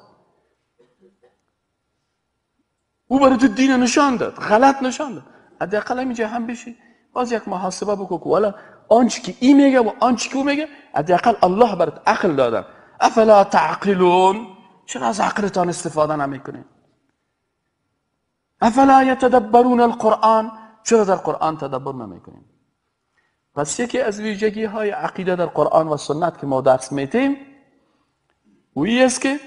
او برای تو دین نشان داد، غلط نشان داد، حداقل اینجا هم بشی باز یک محاسبه بکن که والا آنچه که این میگه و آنچه که او میگه حداقل الله برات عقل دادم. افلا تعقلون، چرا از عقلتان استفاده نمیکنین؟ افلا یتدبرون القرآن، چرا در قرآن تدبر نمیکنین؟ پس یکی از ویژگی های عقیده در قرآن و سنت که ما درس میتیم و این است که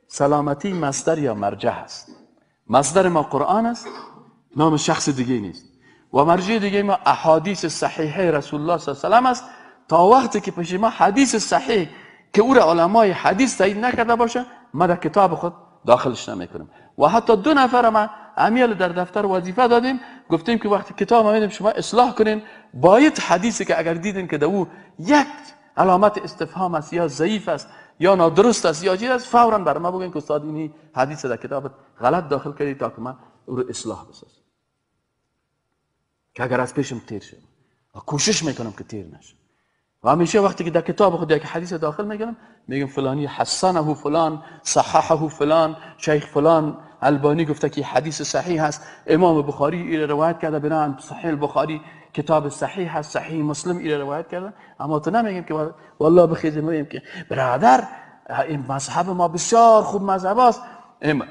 سلامتی مصدر یا مرجع است. مصدر ما قرآن است، نام شخص دیگه نیست، و مرجع دیگه ما احادیث صحیحه رسول الله صلی الله علیه و سلم است. تا وقتی که پیش ما حدیث صحیح که او را علمای حدیث تایید نکرده باشه، ما در کتاب خود داخلش نمیکنیم. و حتی 2 نفر ما امیال در دفتر وظیفه دادیم، گفتیم که وقتی کتاب ما میدیم شما اصلاح کنین، باید حدیثی که اگر دیدین که در او یک علامت استفهام است یا ضعیف است یا نادرست است یا چیز است، فورا بر ما بگین که استاد اینی حدیث در کتاب غلط داخل کردی تا که من او رو اصلاح بسازم، که اگر از پیشم تیر شد و کوشش میکنم که تیر نشه. و همیشه وقتی که در کتاب خود یک حدیث داخل میکنم میگم فلانی حسنه فلان، صححه فلان، شیخ فلان البانی گفته که حدیث صحیح هست، امام بخاری ایره روایت کرده بنابراین صحیح البخاری کتاب صحیح هست، صحیح مسلم ایره روایت کرده. اما تو نمیگیم که والله بخیزیم میگیم که برادر این مذهب ما بسیار خوب مذهب است،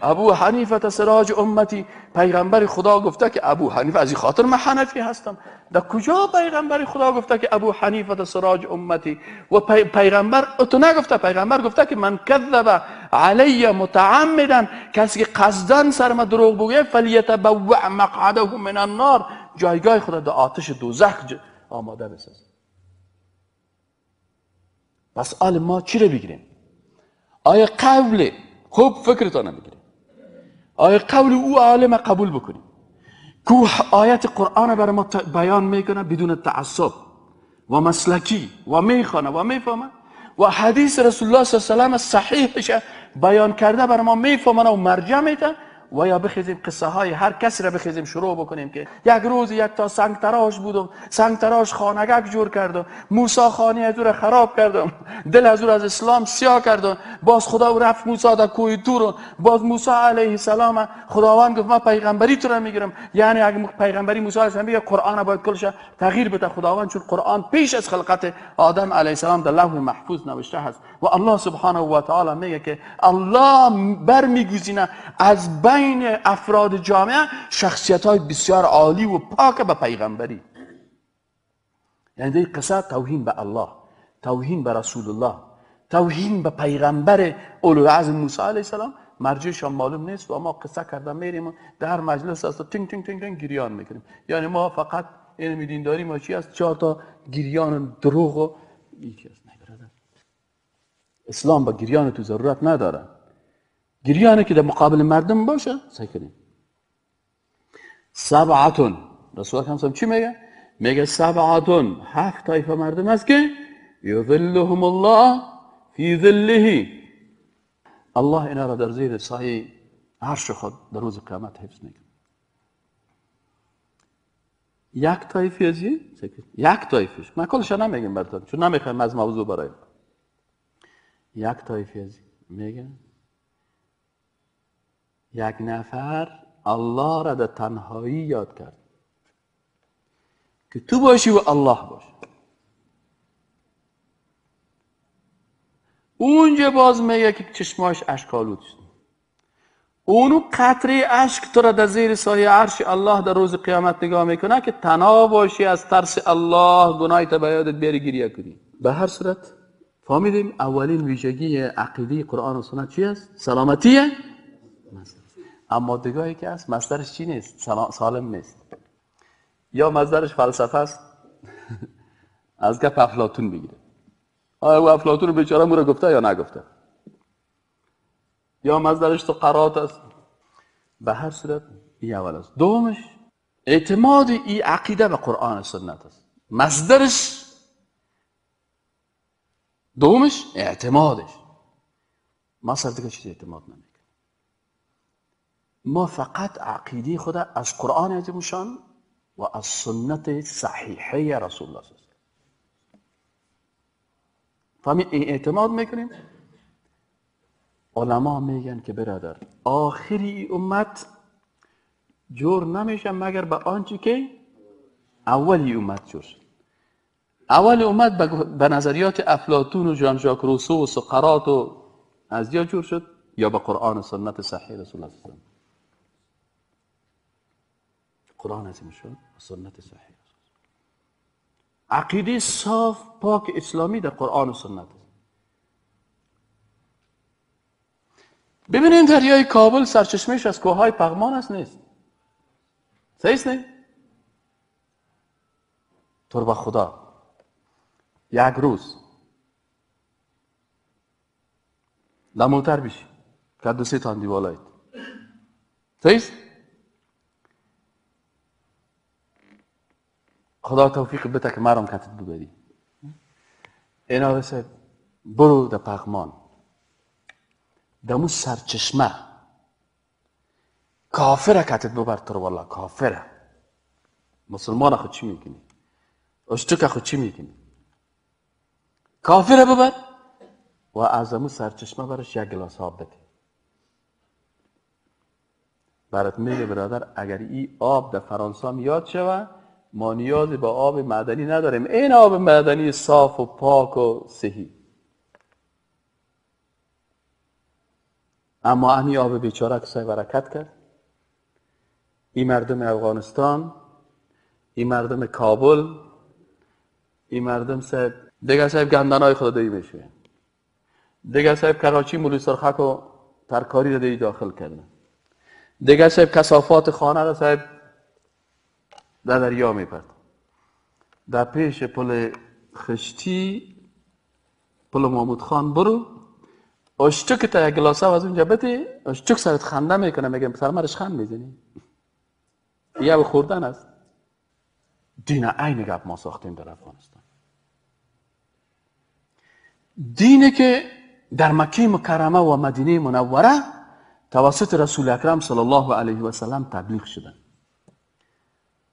ابو حنیفه سراج امتی، پیغمبر خدا گفته که ابو حنیفه، از این خاطر من حنفی هستم. در کجا پیغمبر خدا گفته که ابو حنیفه سراج امتی؟ و پیغمبر تو نگفته، پیغمبر گفته که من کذب علی متعمدا، کسی که قصدن سر ما دروغ بگوید فلیتبوع مقعده من النار، جایگاه خدا در آتش دوزخ آماده بسازه. پس آل ما چی رو بگیریم؟ آیا قول خوب فکرتان بگیریم، آیا قول او عالم قبول بکنیم که آیت قرآن برای ما بیان میکنه بدون تعصب و مسلکی و میخوانه و میفهمه، و حدیث رسول الله صلی الله علیه و سلم صحیحش بیان کرده برای ما میفهمه و مرجع میده، و یا بخیزیم قصه های هر کسی را بخیزیم شروع بکنیم که یک روز یک تا سنگ تراش بود و سنگ تراش خانگک جور کرد و موسی خانه از او را خراب کرد و دل از او را از اسلام سیاه کرد و باز خدا او رفت موسی در کوه طور و باز موسی علیه السلام خداوند گفت من پیغمبری تو را میگیرم. یعنی اگه پیغمبری موسی علیه السلام بگه قرآن باید کلش تغییر بده، خداوند چون قرآن پیش از خلقت آدم علیه السلام در لوح محفوظ نوشته هست و الله سبحانه و تعالی میگه که الله برمیگزینه از بین افراد جامعه شخصیت های بسیار عالی و پاک به پیغمبری. یعنی این قصه توهین به الله، توهین به رسول الله، توهین به پیغمبر اولوالعزم موسی علیه السلام، مرجعش هم معلوم نیست و ما قصه کردن میریم در مجلس است تینگ تینگ تینگ تینگ گریان میکنیم. یعنی ما فقط این دینداری ما چی است؟ 4 تا گریان دروغ و یکی است. نه اسلام با گریان تو ضرورت نداره. گریانه که در مقابل مردم باشه سعی کنیم. سبعتون، رسول الله هم چی میگه؟ میگه سبعتون، 7 طایفه مردم هست که یظلهم الله فی ظله، الله اینا را در زیر سایه عرش خود در روز قیامت حفظ میکنه. یک طایفه از یک طایفش، من کلش نمیگم براتون چون نمیخوایم از موضوع برای یک طایفه از میگه یک نفر الله را در تنهایی یاد کرد که تو باشی و الله باشی. اونجا باز میگه که چشماش اشکالود شد. اونو قطره اشک تو را در زیر سایه عرش الله در روز قیامت نگاه میکنه که تنها باشی از ترس الله گناهی تا به یادت بیاری گریه کنی. به هر صورت فهمیدیم اولین ویژگی عقیده قرآن و سنت چی است؟ سلامتیه. اما دیگه که است مصدرش چی نیست؟ سالم نیست. یا مصدرش فلسفه است از گپ افلاطون بگیره. آیا او افلاطون بیچاره مو را گفته یا نگفته؟ یا مصدرش تو قرات است. به هر صورت این اول است. دومش اعتماد ای عقیده به قرآن و سنت است. مصدرش دومش اعتمادش. ما سر دیگه چیز اعتماد نمیکنیم. ما فقط عقیده خود از قرآن عظیمشان و از سنت صحیحه رسول الله صلی الله علیه و آله اعتماد میکنیم. علما میگن که برادر آخری امت جور نمیشه مگر به آنچه که اولی امت جور شد. اول امت به نظریات افلاطون و ژان ژاک روسو و سقراط و از یا جور شد یا به قرآن و سنت صحیح رسول الله صلی الله علیه و آله. قرآن عظیم شد و سنت صحیح. عقیده صاف پاک اسلامی در قرآن و سنت. ببینین دریای کابل سرچشمهش از کوههای پغمان است نیست؟ صحیح است نه؟ تربه خدا یک روز لموتر بشی که دو سه تا دیوالایت صحیح است؟ خدا توفیق بده که مرام کتت ببری. اینا رسید برو در پغمان دمو سرچشمه کافره کتت ببر تو والله کافره. مسلمان خود چی میکنی؟ اشتک خود چی میکنی؟ کافره ببر و از امو سرچشمه برش یک گلاس آب بده. برات میگه برادر اگر این آب در فرانسه یاد شوه ما نیازی به آب معدنی نداریم. این آب معدنی صاف و پاک و صحی. اما امی آب بیچاره که سای برکت کرد. این مردم افغانستان، این مردم کابل، این مردم صاحب دیگه صاحب گندنای خود دی میشه. دیگه صاحب کراچی مولوی سرخک و ترکاری رو دی داخل کردن. دیگه صاحب کثافات خانه رو صاحب در دریا میپرد. در پیش پل خشتی پل محمود خان برو اشتک تا یک گلاسه از اونجا بده، اشتک سرت خنده میکنه میگه سر مرش خند میزنی. یه به خوردن است. دین عین گپ ما ساختیم در افغانستان. دینی که در مکه مکرمه و مدینه منوره توسط رسول اکرم صلی الله علیه و سلم تبلیغ شدن.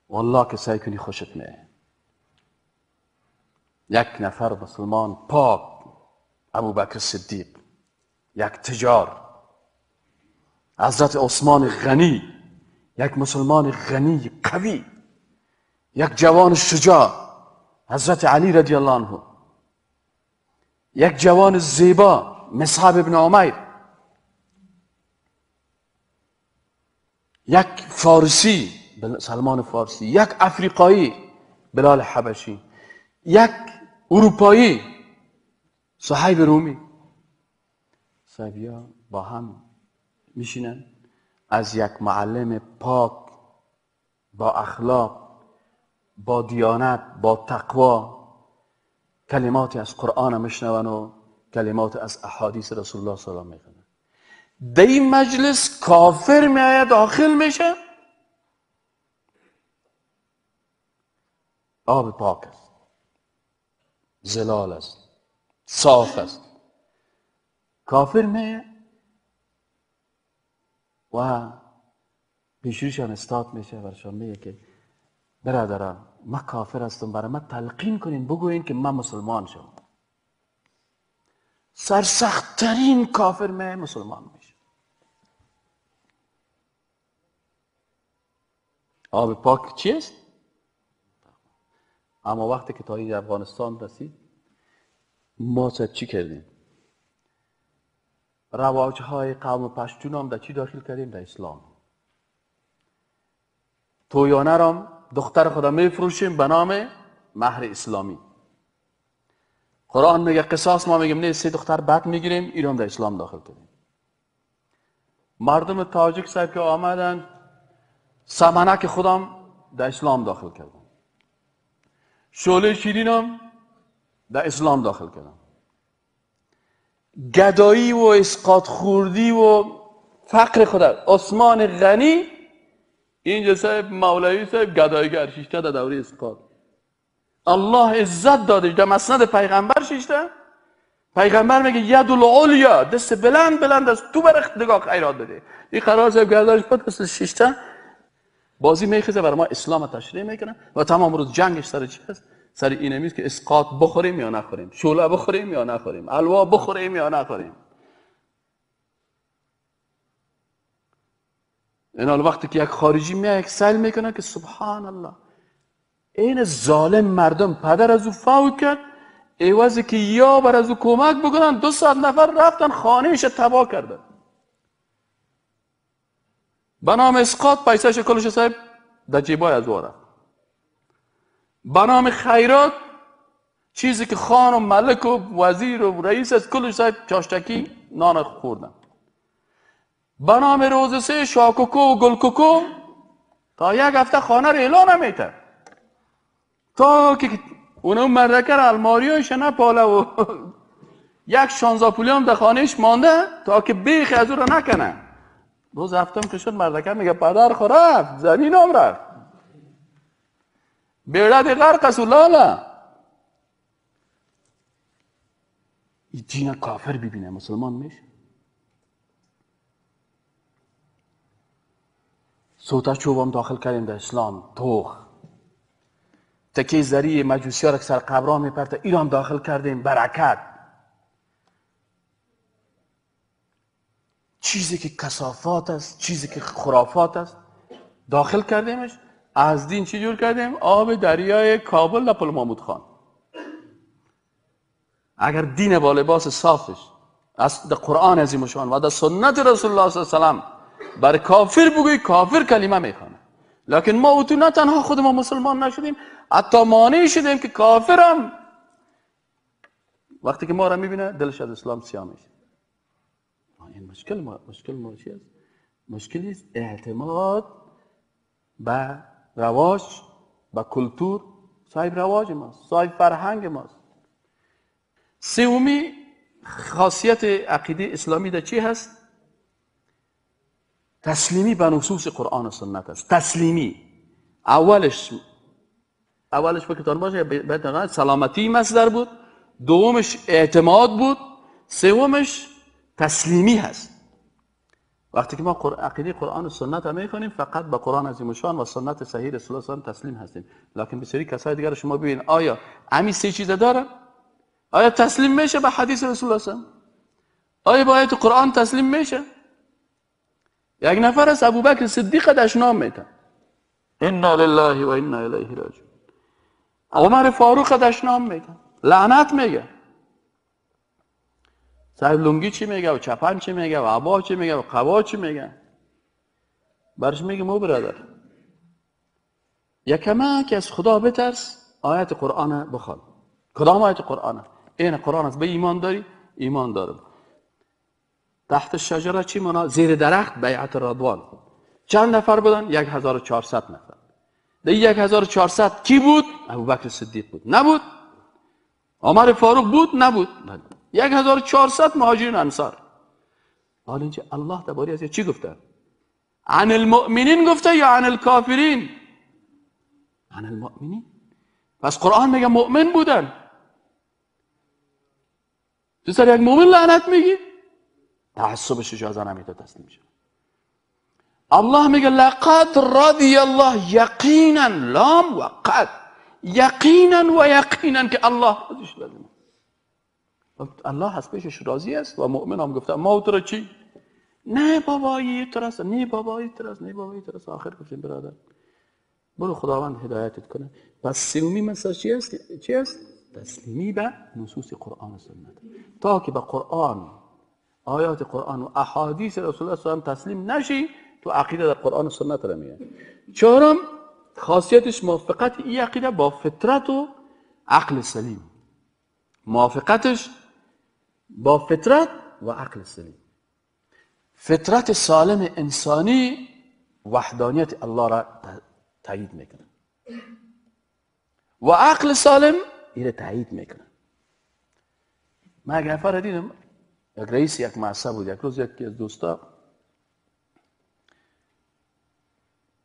والله که سعی کنی خوشت میه. یک نفر مسلمان پاک، ابوبکر صدیق، یک تجار، حضرت عثمان غنی، یک مسلمان غنی قوی، یک جوان شجاع، حضرت علی رضی الله عنه، یک جوان زیبا، مصعب ابن عمیر، یک فارسی، سلمان فارسی، یک افریقایی، بلال حبشی، یک اروپایی، صهیب رومی. صحابیا با هم میشینن از یک معلم پاک با اخلاق، با دیانت، با تقوا کلماتی از قرآن میشنون و کلمات از احادیث رسول الله صلی الله علیه و آله میخونن. در این مجلس کافر میآید داخل میشه، آب پاک است، زلال است، صاف است. کافر میآید و پیشرویشان استاد میشه، برشان میگه که برادران من کافر هستم، برای من تلقین کنین بگوین که من مسلمان شدم. سرسختترین کافر می مسلمان میشه. آب پاک چی است؟ اما وقتی که تا این افغانستان رسید ما چی کردیم؟ رواج های قوم پشتون هم در چی داخل کردیم؟ در اسلام. تویانه را دختر خدا میفروشیم به نام مهر اسلامی. قرآن میگه قصاص، ما میگیم نه، 3 دختر بد میگیریم، ایران در اسلام داخل کردیم. مردم تاجیک صاحب که آمدن سمنک خودم در اسلام داخل کردن، شعله شیرین هم در اسلام داخل کردن، گدایی و اسقاط خوردی و فقر خدا. عثمان غنی اینجا صاحب مولوی صاحب گداییگر شیشته در دوره اسقاط. الله عزت داده در مسند پیغمبر شیشته. پیغمبر میگه ید العلیا، دست بلند بلند است، تو برخ نگاه خیرات بده. این قرار صاحب گردنش پد دست شیشته بازی میخیزه برای ما اسلام تشریح میکنه و تمام روز جنگش سر چی است؟ سر اینمیست که اسقاط بخوریم یا نخوریم، شعله بخوریم یا نخوریم، الوا بخوریم یا نخوریم. این وقتی که یک خارجی میاد یک سیل میکنه که سبحان الله، این ظالم مردم پدر از او فوت کرد، عوضی که یا بر از او کمک بکنن 200 نفر رفتن خانهش تباه کردن. به نام اسقاط پیسهش کلش صاحب در جیبای از او رفت. به نام خیرات چیزی که خان و ملک و وزیر و رئیس از کلش صاحب چاشتکی نان خوردن. به نام روز سه شاکوکو و گلکوکو تا یک هفته خانه رو اعلان نمیتر تا که اونم مردکر الماریایش نه پاله و یک 16 پولی هم در خانهش مانده تا که بیخ از او رو نکنه. روز هفتم که شد مردکر میگه پدر خو رفت، زمین هم رفت، بیړه دې غرق سو لاله. این دین کافر ببینه مسلمان میشه. سوتا چوبم داخل کردیم در اسلام، توخ تکی زری مجوسی ها را که سر قبرها میپرته ایران داخل کردیم، برکت. چیزی که کثافات است، چیزی که خرافات است داخل کردیمش. از دین چی جور کردیم؟ آب دریای کابل در پل محمود خان. اگر دین با لباس صافش از در قرآن عظیم شان و در سنت رسول الله صلی الله علیه و سلم بر کافر بگوی کافر کلمه میخوانه. لکن ما و تو نه تنها خود ما مسلمان نشدیم، حتی مانع شدیم که کافرم وقتی که ما را میبینه دلش از اسلام سیاه میشه. این مشکل ما، مشکل ما چی است؟ مشکل است اعتماد به رواج، به کلتور. صاحب رواج ماست، صاحب فرهنگ ماست. سومی خاصیت عقیده اسلامی در چی هست؟ تسلیمی به نصوص قرآن و سنت است. تسلیمی اولش فکرتان باشه باید سلامتی مصدر بود، دومش اعتماد بود، سومش تسلیمی هست. وقتی که ما عقیده قرآن و سنت هم میخوانیم فقط به قرآن عظیم الشان و سنت صحیح رسول الله صلی الله علیه و تسلیم هستیم. لکن بسیاری کسای دیگر شما ببینید آیا همین سه چیز داره؟ آیا تسلیم میشه به حدیث رسول الله صلی الله علیه و آیا به آیت قرآن تسلیم میشه؟ یک نفر از ابوبکر صدیق دشنام میته، انا لله و انا الیه راجعون. عمر فاروق دشنام میته، لعنت میگه. صاحب لنگی چی میگه و چپن چی میگه و عبا چی میگه و قبا چی میگه؟ برش میگه مو برادر یکمه که از خدا بترس، آیت قرآن بخوان. کدام آیت قرآن؟ این قرآن است. به ایمان داری؟ ایمان دارم. تحت شجره چی مانا؟ زیر درخت بیعت رضوان. چند نفر بودن؟ 1400 نفر. در 1400 کی بود؟ ابوبکر صدیق بود؟ نبود. عمر فاروق بود؟ نبود. 1400 مهاجرین انصار. حالا اینجا الله درباره از چی گفته؟ عن المؤمنین گفته یا عن الکافرین؟ عن المؤمنین. پس قرآن میگه مؤمن بودن. تو سر یک مؤمن لعنت میگی؟ تعصبش اجازه نمیده تسلیم شه. الله میگه لقد رضی الله، یقینا، لام و قد، یقینا و یقینا که الله راضی شده. الله از پیشش راضی است و مؤمن هم گفته ما تو را چی؟ نه بابا یه ترس، نه بابا یه ترس، نه بابا یه ترس. آخر گفتیم برادر برو خداوند هدایتت کنه. پس سومی مسئله چی است؟ چی است؟ تسلیمی به نصوص قرآن و سنت. تا که به قرآن آیات قرآن و احادیث رسول الله صلی الله علیه و تسلیم نشی، تو عقیده در قرآن و سنت را میاد. چهارم خاصیتش موافقت این عقیده با فطرت و عقل سلیم. موافقتش با فطرت و عقل سلیم. فطرت سالم انسانی وحدانیت الله را تایید میکنه و عقل سالم این را تایید میکنه. من یک نفر دیدم، یک رئیس یک مؤسسه بود، یک روز یکی از دوستا،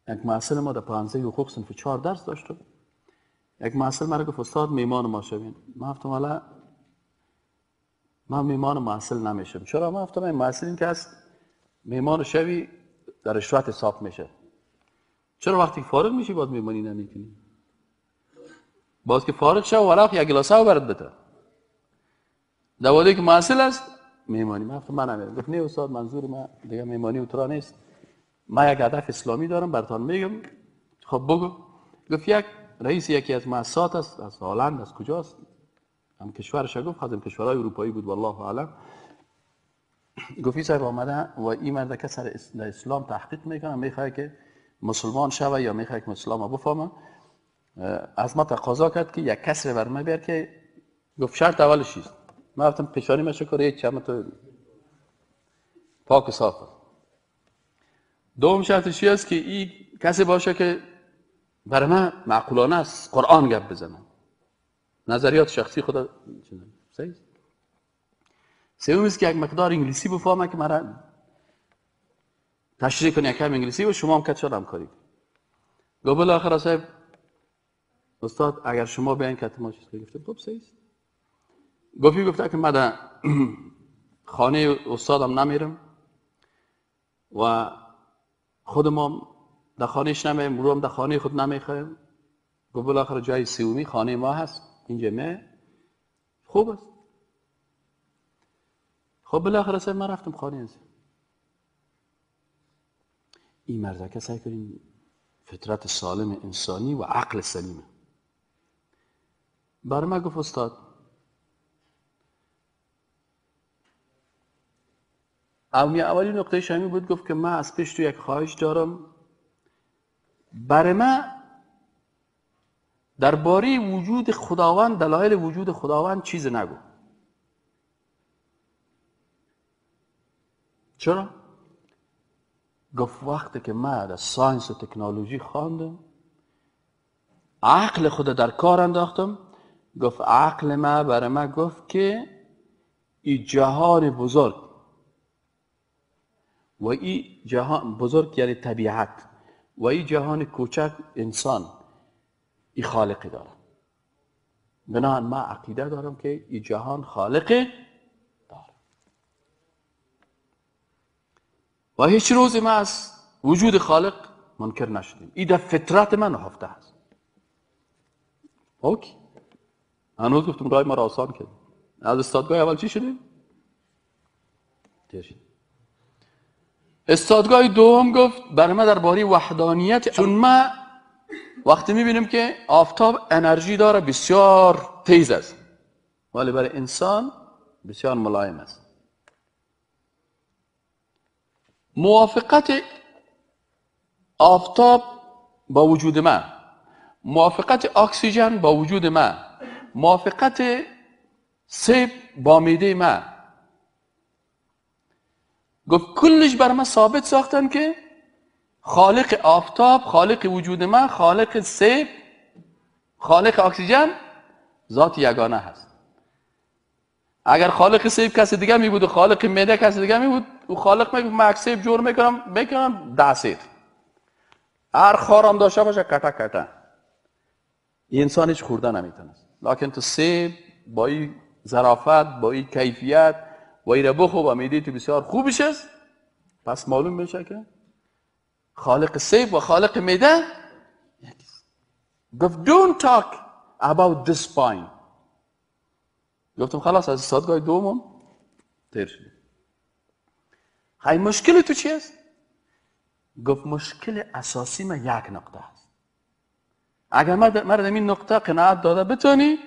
یک محصل ما در پانزه حقوق صنف 4 درس داشتم، یک محصل مرا گفت استاد میمان ما شوین. من گفتم والا من میمان محصل نمیشم. چرا؟ من گفتم این محصلین که هست میمان شوی در رشوت حساب میشه. چرا وقتی فارغ میشی باز میمانی نمیکنی؟ باز که فارغ شو ولا یک گلاسه برات بده. در که محصل است میمانی. من گفتم من نمیرم. گفت نه استاد، منظور من دیگه میمانی اوترا نیست، من یک هدف اسلامی دارم براتون میگم. خب بگو. گفت یک رئیس یکی از مؤسسات است، از هلند، از کجاست، هم کشورش گفت، از کشورهای اروپایی بود والله اعلم. گفت این صاحب آمده و این مرد که سر اسلام تحقیق میکنه، میخواد که مسلمان شوه یا میخواد که اسلام بفهمه. از ما تقاضا کرد که یک کسر بر من بیار که گفت شرط اولش چیست. من گفتم پیشانی من شکر هیچ چم تو پاک و صاف. دوم شرطش چی است؟ که این کسی باشه که برای من معقولانه است، قرآن گپ بزنه، نظریات شخصی خدا. صحیح. سوم است که یک مقدار انگلیسی بفهمه که مرا تشریح کنه یکم انگلیسی و شما هم کت شد همکاری. گفت بالاخره صاحب استاد اگر شما بیاین کت ما چیز گفتم خب صحیح است. گفت گفته که من در خانه استادم نمیرم و خود ما در خانهش نمیم، رو هم در خانه خود نمیخوایم. گفت بالاخره جای سومی خانه ما هست اینجا، می خوب است. خب بالاخره سه من رفتم خانه از این مردکه. سعی کنیم فطرت سالم انسانی و عقل سلیمه. برای من گفت استاد اولی نقطه شامی بود، گفت که من از پیش تو یک خواهش دارم، برای من درباره وجود خداوند، دلایل وجود خداوند چیز نگو. چرا؟ گفت وقتی که من در science و تکنولوژی خواندم، عقل خود در کار انداختم، گفت عقل من برای من گفت که این جهان بزرگ و این جهان بزرگ یعنی طبیعت و این جهان کوچک انسان، این خالقی داره. بنابراین من عقیده دارم که این جهان خالقی داره و هیچ روزی ما از وجود خالق منکر نشدیم. این در فطرت من نهفته است. اوکی، هنوز گفتم رای ما را آسان کرد. از استادگاه اول چی شدیم؟ تیر شدیم. استادگاه دوم گفت برای من درباره وحدانیت، چون ما وقتی میبینیم که آفتاب انرژی داره بسیار تیز است ولی برای انسان بسیار ملایم است. موافقت آفتاب با وجود من، موافقت اکسیژن با وجود من، موافقت سیب با معده من، گفت کلش بر من ثابت ساختن که خالق آفتاب، خالق وجود من، خالق سیب، خالق اکسیژن ذات یگانه هست. اگر خالق سیب کسی دیگه می بود و خالق معده کسی دیگه می بود، او خالق می گفت من سیب جور میکنم 10 سیب، هر خارم داشته باشه کتا کتا، این انسان هیچ خورده نمیتونست. لکن تو سیب با این ظرافت، با این کیفیت و این را بخو و معده تو بسیار خوبش است، پس معلوم میشه که خالق سیب و خالق معده یکیست. گفت don't talk about this point. گفتم خلاص از استادگاه دومم تیر شد. های مشکل تو چی است؟ گفت مشکل اساسی من یک نقطه است. اگر مرد این نقطه قناعت داده بتونی،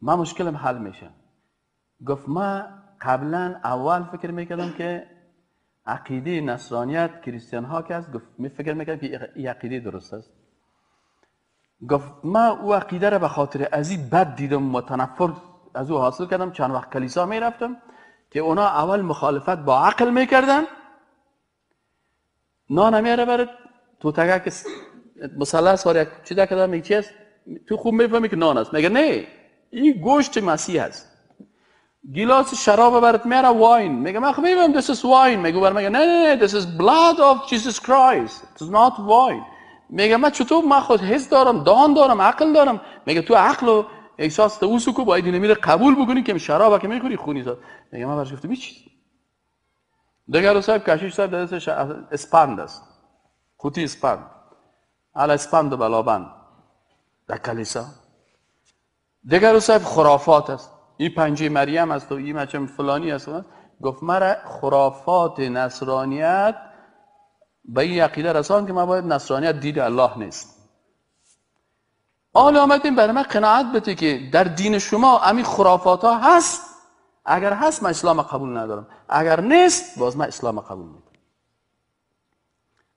من مشکلم حل میشه. گفت من قبلا اول فکر میکردم که عقیده نصرانیت کریستیان ها که است، گفت می فکر میکردم که این عقیده درست است. گفت من او عقیده را به خاطر از این بد دیدم و تنفر از او حاصل کردم. چند وقت کلیسا میرفتم که اونا اول مخالفت با عقل میکردن، نان میاره برات تو تگه که مثلث وار یک چیز کردم، میگه چی است؟ تو خوب میفهمی که نان است. میگه نه، این گوشت مسیح است. گیلاس شراب برات میاره wine، میگه من خب میفهمم this is wine. میگه بر میگه نه نه، this is blood of Jesus Christ, it is not wine. میگه من چطور، من خود حس دارم، دان دارم، عقل دارم. میگه تو عقل و احساس تو اوسو کو باید اینو میره قبول بکنی که شراب که میخوری خونی زاد. میگه من برش گفتم هیچ. دیگر صاحب کشیش صاحب دستش اسپند است، قوطی اسپند، علی اسپند و بلابند در کلیسا. دیگر صاحب خرافات است، این پنجه مریم است و این مچم فلانی است. گفت مرا خرافات نصرانیت به این عقیده رسان که من باید نصرانیت دین الله نیست. حالا آمدیم برای من قناعت بده که در دین شما همین خرافات ها هست، اگر هست من اسلام قبول ندارم، اگر نیست باز من اسلام قبول میکنم.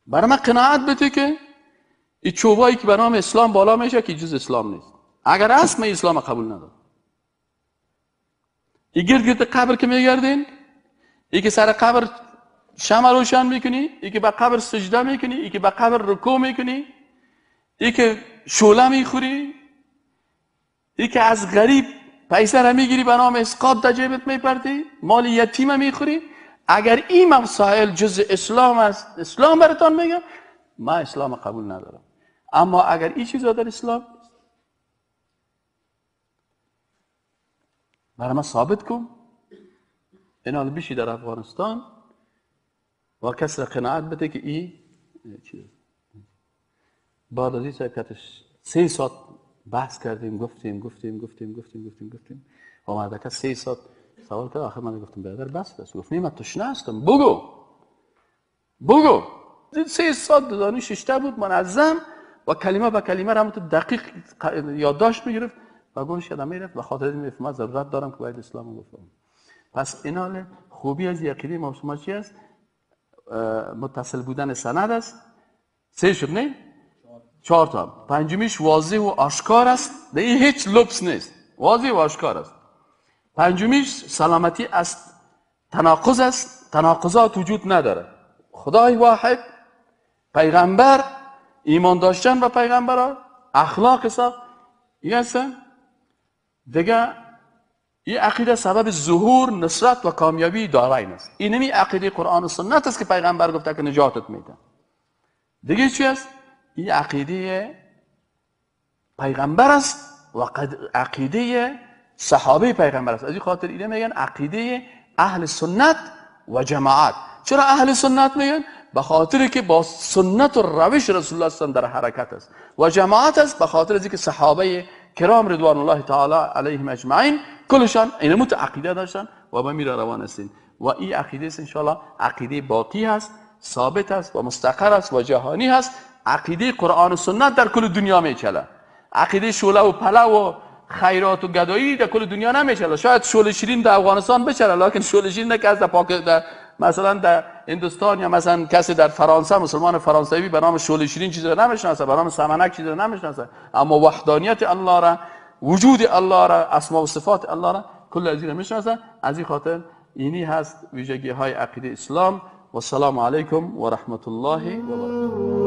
برای من قناعت بده که این چوبایی که به نام اسلام بالا میشه که جز اسلام نیست، اگر هست من اسلام قبول ندارم. این گرد گرد قبر که میگردین، ای که سر قبر شمع روشن میکنی، ای که به قبر سجده میکنی، ای که به قبر رکوع میکنی، ای که شعله میخوری، ای که از غریب پیسه را میگیری به نام اسقاط در جیبت میپرتی، مال یتیم میخوری. اگر این مسائل جز اسلام است، اسلام براتان میگم من اسلام قبول ندارم. اما اگر این چیزا در اسلام برای من ثابت کن، اینا بشی در افغانستان و کس را قناعت بده که این چیز. بعد از این صاحب 3 ساعت بحث کردیم، گفتیم گفتیم گفتیم گفتیم گفتیم گفتیم و مردکه 3 ساعت سوال کرد. آخر من گفتم برادر بس بس. گفت نه من تشنه هستم، بگو بگو. 3 ساعت دانش ششته بود منظم و کلمه به کلمه را همونطور دقیق یادداشت میگرفت و گوش یادم میرفت و خاطر میرفت من ضرورت دارم که باید اسلام رو بفهمم. پس این خوبی از عقیده ما شما چی است؟ متصل بودن سند است. 3 شد نه؟ 4 تا. پنجمیش واضح و آشکار است، در این هیچ لبس نیست، واضح و آشکار است. پنجمیش سلامتی است، تناقض است، تناقضات وجود نداره. خدای واحد، پیغمبر، ایمان داشتن به پیغمبرها، اخلاق صاف، این است. دیگه این عقیده سبب ظهور، نصرت و کامیابی دارین است. این نمی عقیده قرآن و سنت است که پیغمبر گفته که نجاتت میده. دیگه چی است؟ این عقیده پیغمبر است و عقیده صحابه پیغمبر است. از این خاطر اینه میگن عقیده اهل سنت و جماعت. چرا اهل سنت میگن؟ به خاطر که با سنت و روش رسول الله صلی در حرکت است، و جماعت است به خاطر از اینکه صحابه کرام رضوان الله تعالی علیهم اجمعین کلشان اینموت عقیده داشتن و به میره روان هستین. و این عقیده است انشاءالله عقیده باقی هست، ثابت است و مستقر است و جهانی هست. عقیده قرآن و سنت در کل دنیا میچله. عقیده شعله و پلو و خیرات و گدایی در کل دنیا نمیچله. شاید شعله شیرین در افغانستان بچله، لکن شعله شیرین که از در مثلا در هندوستان یا مثلا کسی در فرانسه، مسلمان فرانسوی به نام شعله شیرین چیزی را نمیشناسه، به نام سمنک چیزی را نمیشناسه، اما وحدانیت الله را، وجود الله را، اسما و صفات الله را کل از این میشناسه. از این خاطر اینی هست ویژگی های عقیده اسلام. و السلام علیکم و رحمت الله و برکاته.